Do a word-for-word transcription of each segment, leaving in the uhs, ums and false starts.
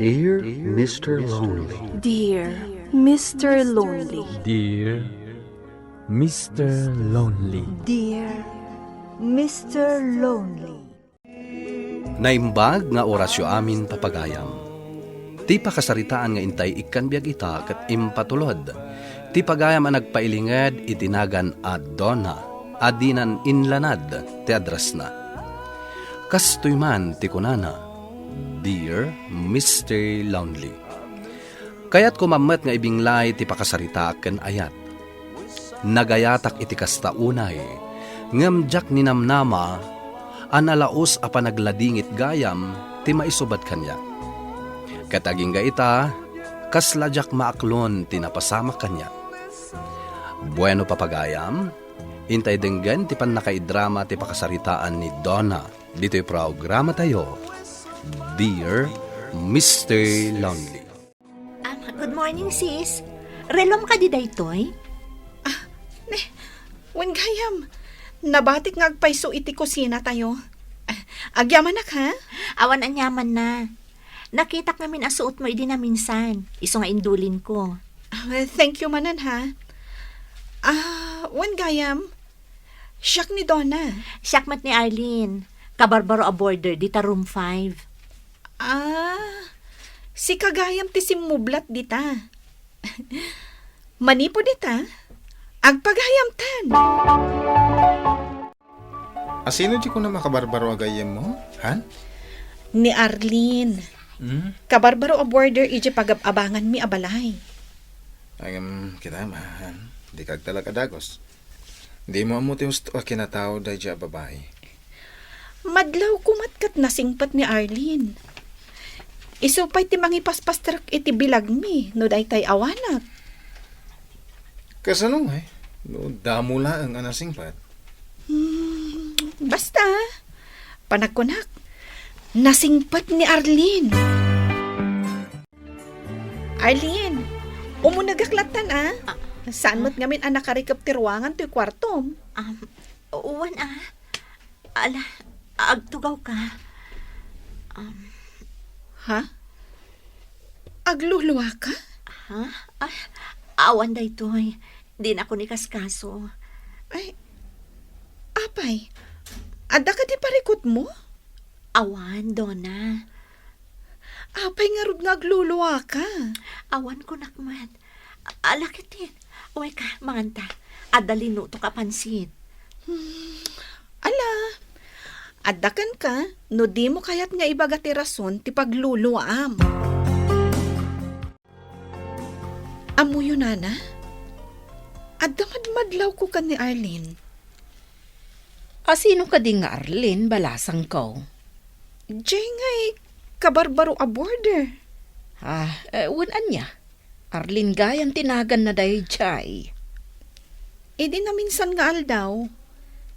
Dear Mister Lonely. Dear Mister Lonely. Dear Mister Lonely. Dear Mister Lonely. Naimbag nga orasyo amin, papagayam. Ti pakasaritaan nga intay ikkan biag ita ket impatulod ti pagayam a nagpailinged iti nagan a Donna a dinan inlanad ti addressna. Kastoy man ti kunana, "Dear Mister Lonely." Kayatko met nga ibinglay ti pakasaritaak ken ayat. Nagayatak iti kasta unay, ngem diak ninamnama a nalaus a panagladingit gayam ti maisubad kaniak. Ket agingga ita, kasla diak maaklon ti napasamak kaniak. Bueno, papagayam, intay denggen ti pannakaidrama ti pakasaritaan ni Donna ditoy programatayo, Dear Mister Lonely. Ah, good morning, sis. Relom kadi daytoy? Ah, ne, wen gayam. Nabatik nga agpayso iti kusinatayo. Ah, agyamanak, ha? Awan aniamanna. Nakitak ngamin a suotmo idi naminsan. Isu nga indulinko. Ah, well, thank you manen, ha? Ah, wen gayam. Siak ni Donna. Siak met ni Arlene. Kabarbaro a boarder dita room five. Ah, sika gayam ti simmublat dita. Manipud ita, agpagayamtan. Asino ti kunam a kabarbaro a gayyemmo, han? Ni Arlene. Hmm? Kabarbaro a boarder idiay pagab-abanganmi a balay. Agam kita, han. Dika agtalek a dagus. Dimo ammo ti husto a kinatao daydiay a babai. Madlawko met ket nasingpet ni Arlene. Isu pay ti mangipaspastrek iti bilagmi no daytay awanak. Kasano ngay? No damo laeng a nasingpet? Hmm, basta, panagkunak, nasingpet ni Arlene. Arlene, umunegak lattan, a? Ah. Saan met ngamin a nakarikep ti ruangan toy kuartom? Um, wen, a. Ala, agtugawka. Um. Ha? Agluluaka? Ha? Ah, awan daytoy. Dinakon ikaskaso. Ay, apay, adda kadi parikutmo? Awan, Donna. Apay ngarud nga agluluaka? Awan, kunak met. Ala ketdin. Uy ka, manganta. Adda linutok a pansit. Hmm, ala. Adda kenka, no dimo kayat nga ibaga ti rason ti pagluluam. Ammoyo, nana? Adda madmadlawko ken ni Arlene. Asino kadi nga Arlene, balasangko? Jay ngay kabarbaro a boarder. Ah, eh, wen ania? Arlene gayam ti naganna daydiay. Idi naminsan nga aldaw,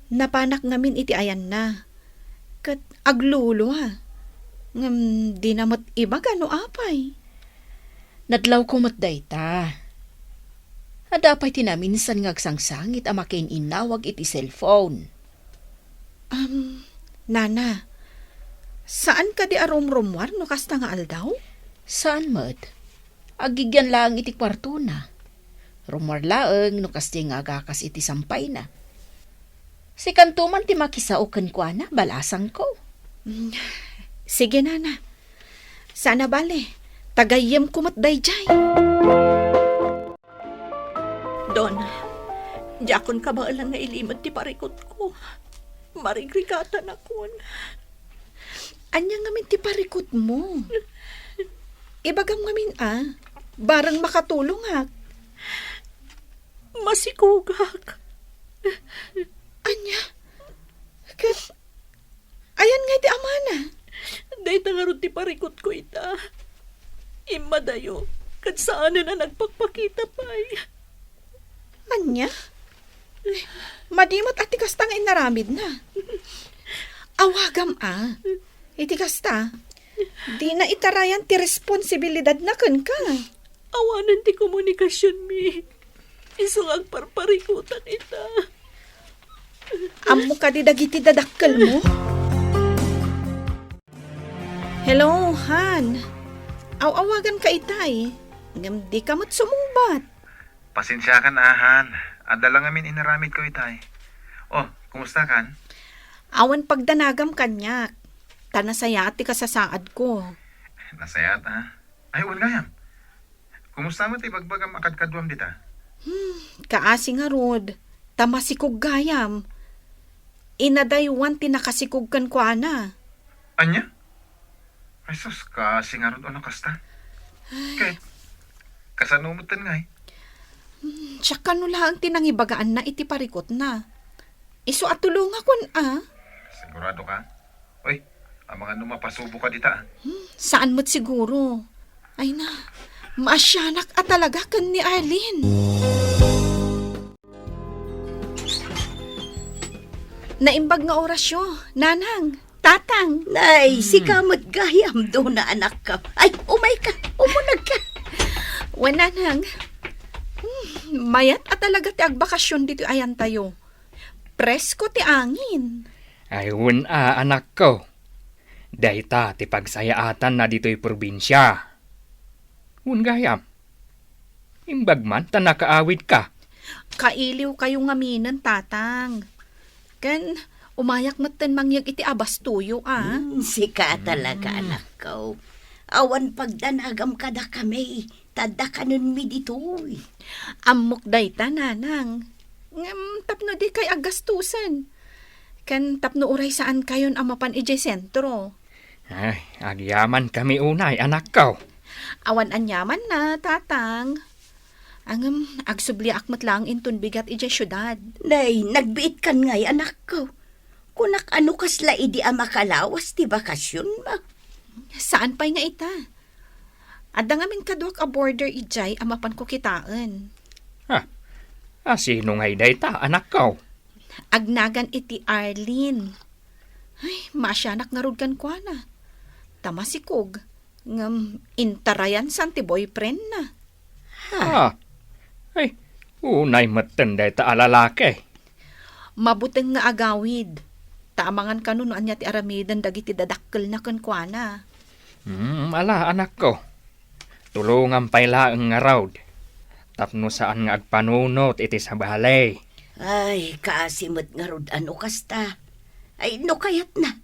napanak ngamin iti ayanna. Ket aglulua. Ngem dina met ibaga no apay. Nadlawko met dayta. Adda pay ti naminsan nga agsangsangit a makiin-innawag iti cellphone. Am, nana, saan kadi a rumrummuar no kasta nga aldaw? Saan met. Aggigyan laeng iti kuartona. Rummuar laeng no kasdiay nga agakas iti sampayna. Sikanto man ti makisao kenkuana, balasangko. Mm, sige, nana. Saan a bale, ta gayyemko met daydiay. Donna, diakon kabaelan nga ilimed ti parikutko. Marigrikatanakon. Ania ngamin ti parikutmo? Ibagam ngamin a, bareng makatulongak. Masikogak. Ania? Ket ayan ngay ti amana? Dayta ngarud ti parikutko ita. Immadayo, ket saanen a nagpakpakita pay. Ania? Madi met a ti kasta nga inaramidna. Awagam a. Iti kasta, dina itarayan ti responsibilidadna kenka. Awanen ti komunikasionmi. Isu nga agparparikutak ita. Ammo kadi dagiti dadakkelmo? Hello, Han. Aw-awaganka itay, ngem dika met sumungbat. Pasensiakan, a, Han. Adda la ngamin inaramidko itay. Oh, kumustakan? Awan pagdanagam kaniak, ta nasayaat ti kasasaadko. Nasayaat, a? Ay, wen gayam. Kumusta met ti ibagbagam a kadkaduam dita? Hmm, kaasi ngarud, ta masikog gayam. Inadaywan ti nakasikog kenkuana. Ania? Ay sus, kaasi ngarud no kasta. Ay. Ket, kasano metten ngay? Hmm, siak kano laeng ti nangibagaanna iti parikutna. Isu a tulongakon, a? Sigurado ka? Uy, amangan no mapasubo ka dita, a. Hmm, saan met siguro. Ay na, maasianak a talaga ken ni Arlene. Naimbag nga orasyo, Nanang, Tatang. Nay, hmm, sika met gayam, Dona, anakko. Ay, umayka, umunegka. Wen, Nanang. Hmm, mayat a talaga ti agbakasyon ditoy ayantayo. Presko ti angin. Ay, wen a, anakko. Dayta ti pagsayaatanna ditoy probinsia. Wen gayam. Imbag man ta nakaawidka. Kailiwkayo ngaminen, Tatang. Ken, umayak metten mangyeg iti abastoyo, a? Hmm, sika talaga, hmm, anakko. Awan pagdanagam kadakami, ta adda kanenmi ditoy. Ammok dayta, Nanang. Ngem tapno dikay aggastusen. Ken tapno uray saankayon a mapan idiay sentro. Ay, agyamankami unay, anakko. Awan aniamanna, Tatang. Ngem, agsubliak met laeng inton bigat idiay siudad. Nay, nagbiitkan ngay, anakko. Kunak a no kasla idi a makalawas ti bakasionmo. Saan pay nga ita. Adda ngamin kaduak a boarder idiay a mapanko kitaen. Ha? A, sino ngay dayta, anakko? Agnagan iti Arlene. Ay, maasianak ngarud kenkuana. Ta masikog, ngem intarayansan ti boyfriendna. Ha? Ah. Ay, unay metten dayta a lalaki. Mabuteng nga agawid. Ta amangan kano no ania ti aramiden dagiti dadakkelna kenkuana. Hmm, ala, anakko. Tulongam pay laeng ngarud. Tapno saan nga agpanunot iti sabali. Ay, kaasi met ngarud a no kasta. Ay, no kayatna,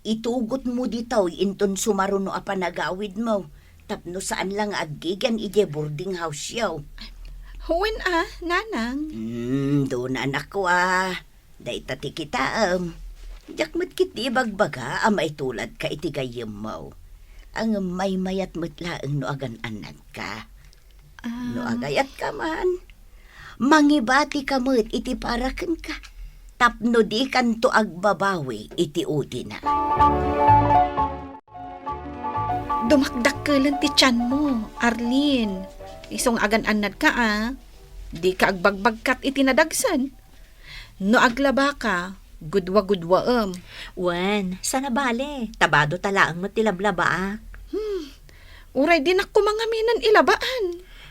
itugotmo ditoy inton sumaruno a panagawidmo, tapno saan la nga aggigian idiay boarding house-yo. Wen a, Nanang. Hmm, Dona, anakko a. Dayta ti kitaem. Diak met ketdi ibagbaga a maituladka iti gayyemmo. Ngem maymayat met laeng no agan-annadka. Ah. No agayatka man, mangibatika met iti para kenka, tapno dikanto agbabawi iti utina. Dumakdakkelen ti tianmo, Arlene. Isu nga agan-annadka, a. Dika agbagbagkat iti nadagsen. No aglabaka, gudwa-gudwaem. Wen, saan a bale, ta bado ta laeng met ti lablabaak. Hmm. Uray dinak koma ngaminen ilabaan.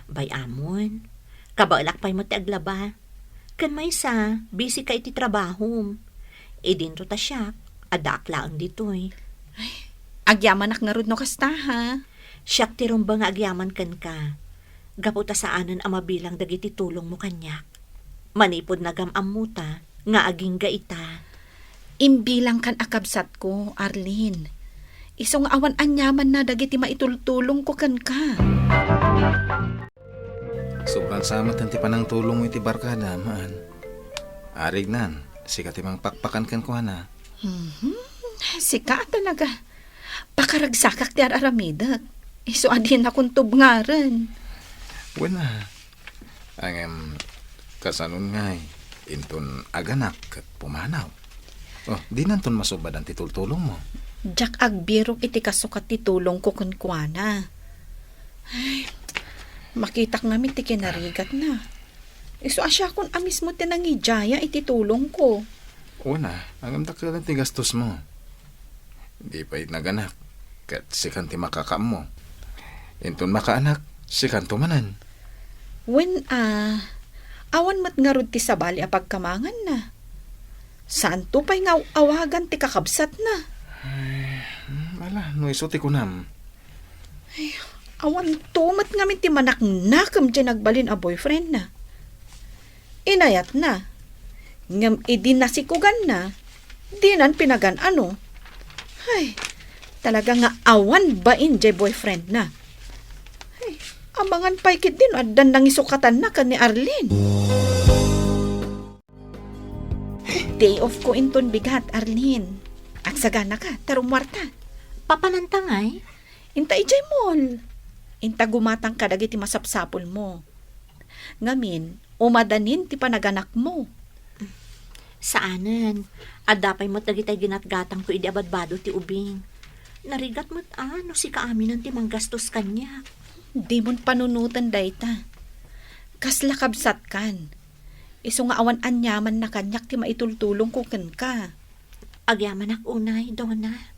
Bay-amon, kabaelak pay met ti aglaba. Ken maysa, busy ka iti trabahom. Idinto ta siak, addaak laeng ditoy. Ay, agyamanak ngarud no kasta, ha? Siak ti rumbeng nga agyaman kenka. Gapu ta saanen a mabilang dagiti tulongmo kaniak. Manipud nagam-ammota nga agingga ita. Imbilangkan a kabsatko, Arlene. Isu nga awan aniamanna dagiti maitultulongko kenka. Sobran sa met ti panangtulongmo iti barkada, maan. Arignan, sika ti mangpakpakan kenkuana. Mhm. Sika a talaga. Pakaragsakak ti ar-aramidek. Isu a dinakon tubngaren. Wen a. Ngem, kasanon ngay, inton aganak ket pumanaw? Oh, dinanton masubadan ti tultulongmo? Diak agbirok iti kasukat ti tulongko kenkuana. Ay, makitak ngamin ti kinarigatna. Isu a siakon a mismo ti nangidiaya iti tulongko. Wen a, ngem dakkel ti gastosmo. Di pay naganak, ket sikan ti makakaammo. Inton makaanak, sikanto manen. Wen a, awan met ngarud ti sabali a pagkamanganna. Saanto pay nga aw-awagan ti kakabsatna. Ay, hmm, ala, no isu ti kunam. Ay, Awan to met ngamin ti manaknakem diay nagbalin a boyfriendna. Inayatna. Ngem idi nasikuganna, dinan pinagan-ano. Ay, talaga nga awan bain diay boyfriendna. Ay, amangan pay ketdi no addan nangisukatanna ken ni Arlene. Day off ko inton bigat, Arlene. Agsaganaka, ta rummuarta. Papananta ngay? Inta idiay mall. Inta gumatang kadagiti masapsapulmo. Ngamin, umadanin ti panaganakmo. Saanen. Adda pay met dagitay ginatgatangko idi a badbado ti ubing. Narigat met a no sika aminen ti manggastos kaniak. Dimon panunoten dayta. Kasla kabsatkan. Isu nga awan aniamanna kaniak ti maitultulongko kenka. Agyamanak unay, Dona.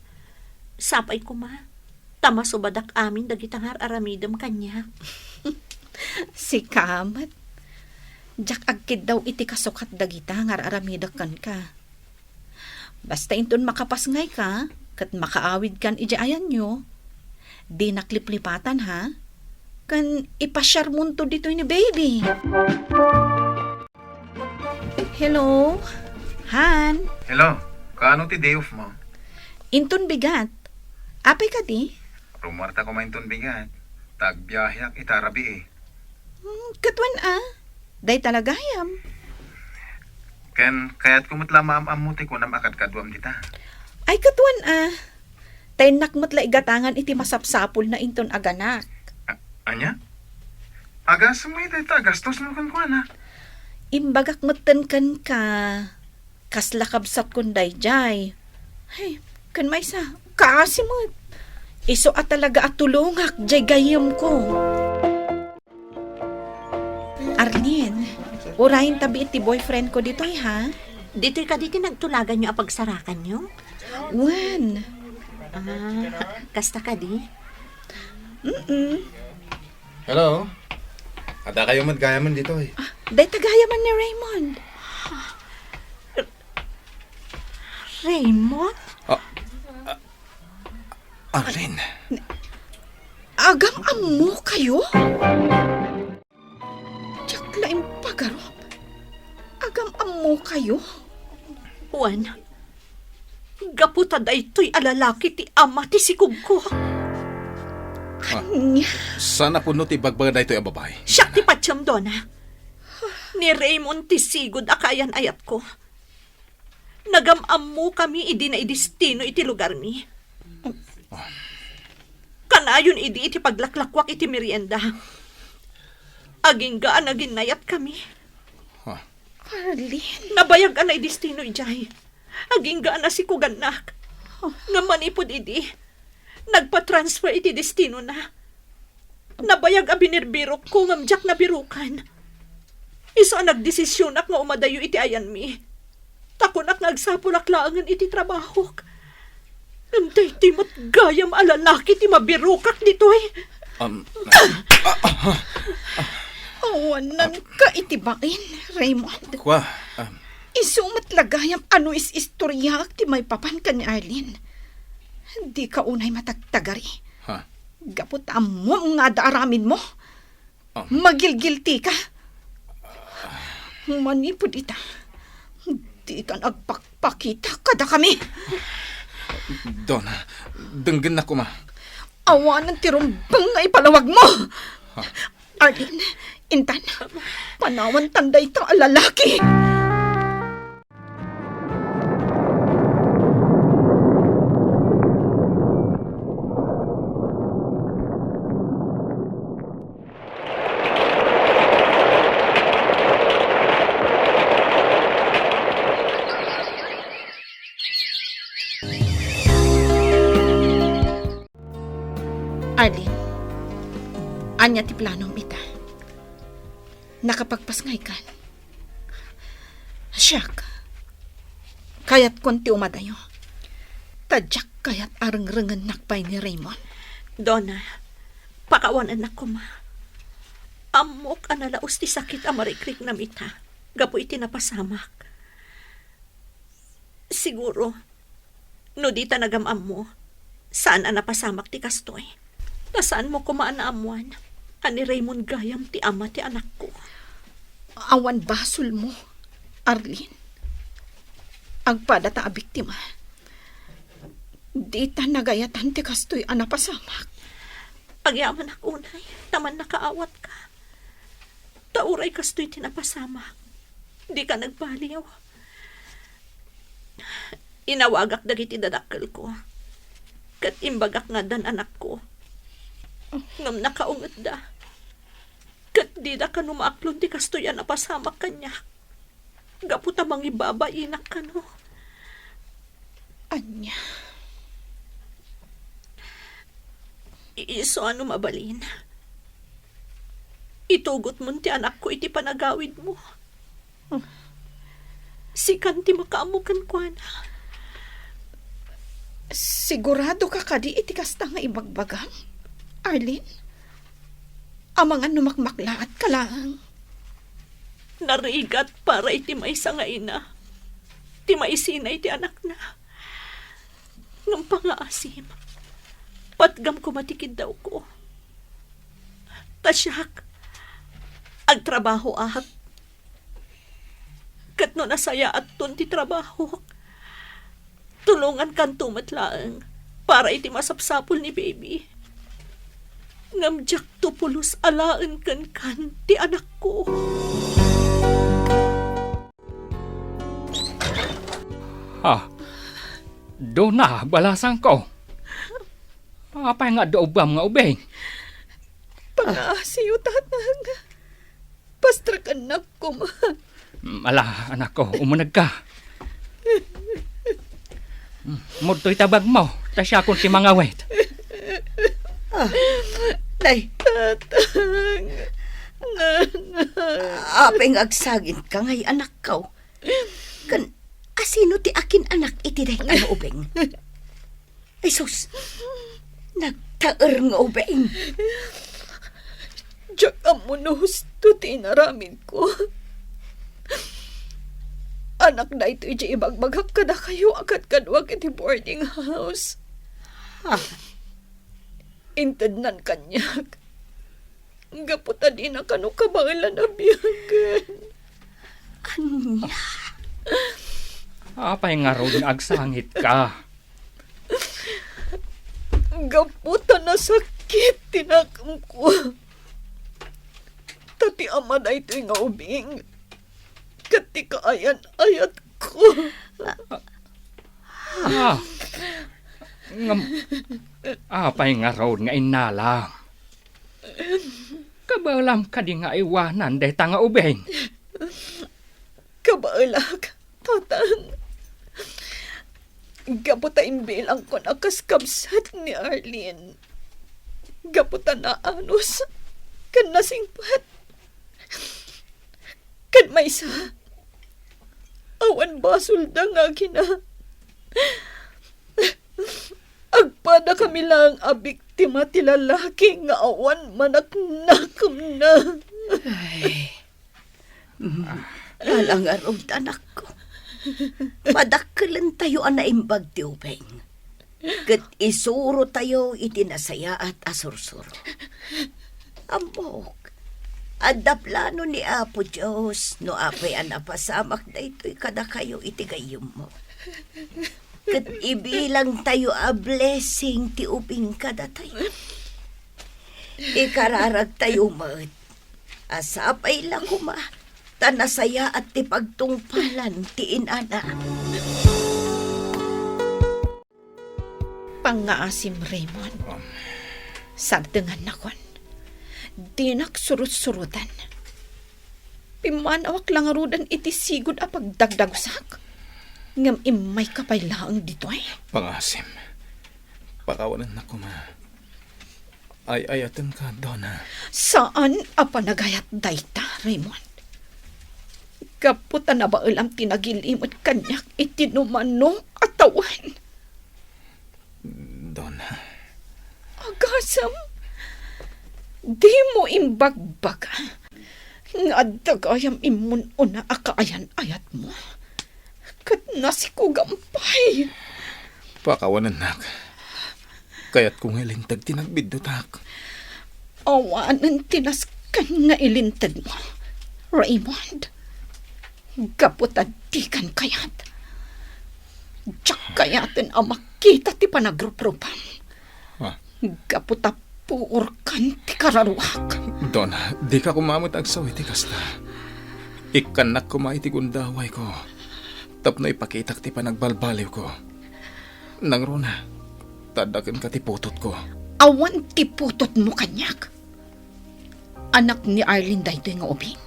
Sapay koma, ta masubadak amin dagita nga ar-aramidem kaniak. Sika met. Diak agkiddaw iti kasukat dagita nga ar-aramidek kenka. Basta inton makapasngayka ket makaawidkan idiay ayanyo, dinak liplipatan, ha? Ken ipasiarmonto ditoy ni baby. Hello? Han? Hello, kaano ti day off mo? Inton bigat. Apay kadi? Rummuarta koma inton bigat. Ta agbiaheak ita rabii. Hmm, katuan a. Dayta la gayam. Ken kayatko met la maam-ammo ti kunam a kadkaduam dita. Ay, katuan a. Ta innak met la igatangan iti masapsapulna inton aganak. A-, ania? Agasem met dayta a gastos no kenkuana? Imbagak metten kenka. Kasla kabsatkon daydiay. Ay, ken maysa, kaasi met. Isu a talaga a tulongak diay gayyemko. Arlene, urayenta biit ti boyfriendko ditoy, ha? Ditoy kadi ti nagtulaganyo a pagsarakanyo? Wen. Ah, kasta kadi? Mm-mm. Hello? Adda kayo met gayamen ditoy? Ah, dayta gayamen ni Raymond. Raymond? Ah, ah, Arlene. Agam-ammo kayo? Diak la impagarup. Agam-ammo kayo? Wen, gapu ta daytoy a lalaki ti ama ti sikogko. Ah, ania? Saan a pudno ti ibagbaga daytoy a babai? Siak ti patiem, Dona. Ni Raymond ti sigud a kaayan-ayatko. Nagam-ammokami idi naidestino iti lugarmi. Kanayon idi iti paglaklakuak iti merienda. Agingga a naginnayatkami. Ah. Arlene. Nabayag a naidestino idiay. Agingga a nasikugannak. Ngem manipud idi, nagpa-transfer iti destinona. Nabayag a binirbirokko ngem diak nabirokan. Isu a nagdesisionak nga umadayo iti ayanmi. Ta kunak nga agsapulak laengen iti trabahok. Ngem daytoy met gayam a lalaki ti mabirokak ditoy. Um, Awananka iti bain, Raymond. Kua, um, Isu met la gayam a no is-istoriaak ti maipapan ken ni Arlene. Dika unay matagtagari. Ha? Gapu ta ammom nga adda aramidmo. Um. Magilgiltika. Manipud ita, dikan agpakpakita kadakami. Dona, denggennak koma. Awanen ti rumbeng nga ipalawagmo. Ha? Arlene, intan, panawantan dayta a lalaki. Arlene, ania ti planom ita? Nakapagpasngaykan? Siak, kayatkon ti umadayo. Ta diak kayat a rengrengennak pay ni Raymond. Dona, pakawanennak koma. Ammok a nalaus ti sakit a marikriknam ita gapu iti napasamak. Siguro, no dita nagam-ammo, saan a napasamak ti kastoy. Ta saanmo koma a naammoan a ni Raymond gayam ti ama ti anakko. Awan basolmo, Arlene. Agpadata a biktima. Dita nagayatan ti kastoy a napasamak. Agyamanak unay, ta mannakaawatka. Ta uray kastoy ti napasamak, dika nagbaliw. Inawagak dagiti dadakkelko, ket imbagak nga addan anakko. Ngem nakaungetda, ket dida kano maaklon ti kastoy a napasamak kaniak, gapu ta mangibabainak kano. Ania? Isu a no mabalin, itugotmon ti anakko iti panagawidmo. Sikan ti makaammo kenkuana. Sigurado ka kadi iti kasta nga ibagbagam, Arlene? Amangan no makmaklaat ka laeng. Narigat para iti maysa nga ina ti maisinay ti anakna. Ngem pangngaasim, patgam koma ti kiddawko. Ta siak, agtrabahoak. Ket no nasayaatton ti trabahok, tulongankanto met laeng para iti masapsapul ni baby. Ngem diakto pulos alaen kenkan ti anakko. Ah, Dona, balasangko. Apay nga adda ubbam nga ubing? Pangaasiyo, Tatang. Pastrakannak koma. Mm, ala, anakko, umunegka. Mm, mudtoy ta bagmo, ta siakon ti mangawit. Ah, nay. Tatang, Nana. Apay nga agsangitka ngay, anakko? Ken, asino ti akin-anak iti dayta nga ubing? Ay sus, nagtaer nga ubing. Diak ammo no husto ti inaramidko. Anak daytoy ti ibagbagak kadakayo a kadkaduak iti boarding house. Ah. Intednan kaniak. Gapu ta dina kano kabaelan a biagen. Ania? Apay ngarud nga agsangitka? Gapu ta nasakit ti nakemko. Ta ti ama daytoy nga ubing ket ti kaayan-ayatko. Ah, ngem, apay ngarud nga innalam? Kabaelam kadi nga aywanan dayta nga ubing? Kabaelak, Tatang. Gapu ta imbilangkon a kas kabsat ni Arlene. Gapu ta naanus ken nasingpet. Ken maysa, awan basolda nga agina. Agpadakami laeng a biktima ti lalaki nga awan manaknakemna. Ay. Mm, ala ngarud, anakko. Padakkelentayo a naimbag ti ubing. Ket isurotayo iti nasayaat a sursuro. Ammok, adda plano ni Apo Dios no apay a napasamak daytoy kadakayo iti gayyemmo. Ket ibilangtayo a blessing ti ubing kadatayo. Ikararagtayo met a sapay la koma ta nasayaat ti pagtungpalan ti inana. Pangngaasim, Raymond. Um. Sabtengannakon. Dinak surot-suroten. Pimmanawak la ngaruden iti sigud a pagdagdagusak. Ngem immayka pay laeng ditoy. Pangngaasim. Pakawanennak koma. Ay-ayatenka, Dona. Saan a panagayat dayta, Raymond. Gapu ta nabaelam ti nagilimed kaniak iti numano a tawen. Dona. Agasem, dimo imbagbaga nga adda gayam immun-una a kaayan-ayatmo. Ket nasikogam pay. Pakawanennak. Kayatko nga ilinteg ti nagbiddutak. Awanen ti nasken nga ilintedmo, Raymond. Gapu ta dikan kayat. Diak kayaten a makita ti panagruprupam. Ah. Gapu ta puorkan ti kararuak. Dona, dika koma met agsaw iti kasta. Ikkannak koma iti gundawayko tapno ipakitak ti panagbalbaliwko. Nangruna, ta adda kenka ti putotko. Awan ti putotmo kaniak. Anak ni Arlene daytoy nga ubing.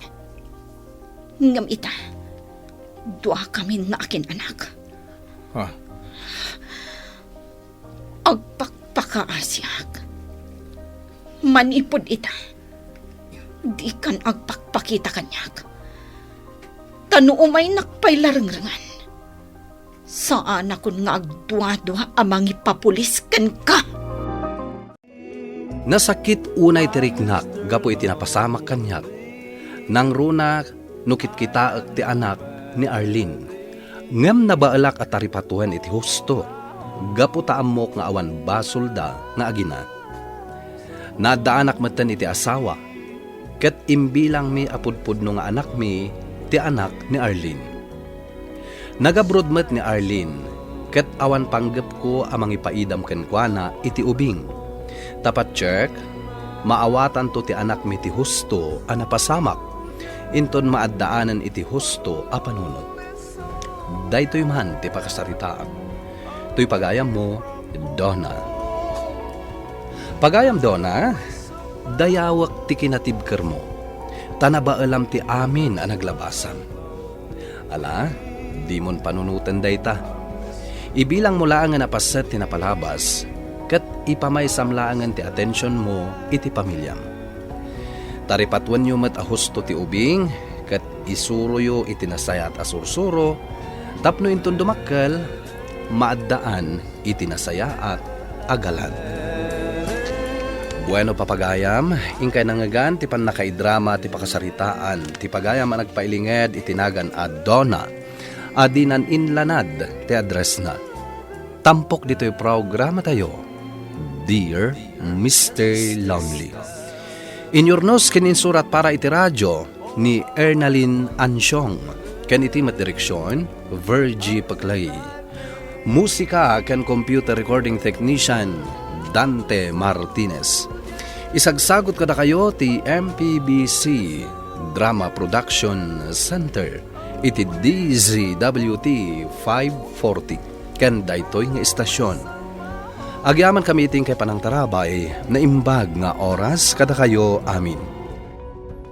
Ngem ita, duakamin nga akin-anak. Ha? Agpakpakaasiak. Manipud ita, dikan agpakpakita kaniak. Ta no umaynak pay larengrengen, saanakon nga agduadua a mangipapulis kenka. Nasakit unay ti riknak gapu iti napasamak kaniak. Nangruna no kitkitaek ti anak ni Arlene. Ngem nabaelak a taripatuen iti husto, gapu ta ammok nga awan basolda nga agina. Naaddaanak metten iti asawa, ket imbilangmi a pudpudno nga anakmi ti anak ni Arlene. Nagabruad met ni Arlene, ket awan panggepko a mangipaidam kenkuana iti ubing. Ta patiek, maawatanto ti anakmi ti husto a napasamak, inton maaddaanen iti husto a panunot. Daytoy man ti pakasaritaak. Toy pagayammo, Donna. Pagayam Donna, dayawek ti kinatibkermo, ta nabaelam ti amin a naglabasam. Ala, dimon panunoten dayta. Ibilangmo laengen a paset ti napalabas, ket ipamaysam laengen ti atensionmo iti pamiliam. Taripatuenyo met a husto ti ubing, ket isuroyo iti nasayaat a sursuro, tapno inton dumakkel, maaddaan iti nasayaat a galad. Bueno, papagayam, inkay nangngegan ti pannakaidrama ti pakasaritaan ti pagayam a nagpailinged iti nagan a Donna a dinan inlanad ti addressna. Tampok ditoy programatayo, Dear Mister Lonely. Inyurnos ken insurat para iti radio ni Ernalyn Ansiong, ken iti met direksion, Virgie Peclay. Musika ken computer recording technician, Dante Martinez. Isagsagut kadakayo ti M P B C Drama Production Center iti D Z W T five forty ken daytoy nga istasion. Agyamankami iti inkay panangtarabay, naimbag nga oras kadakayo amin.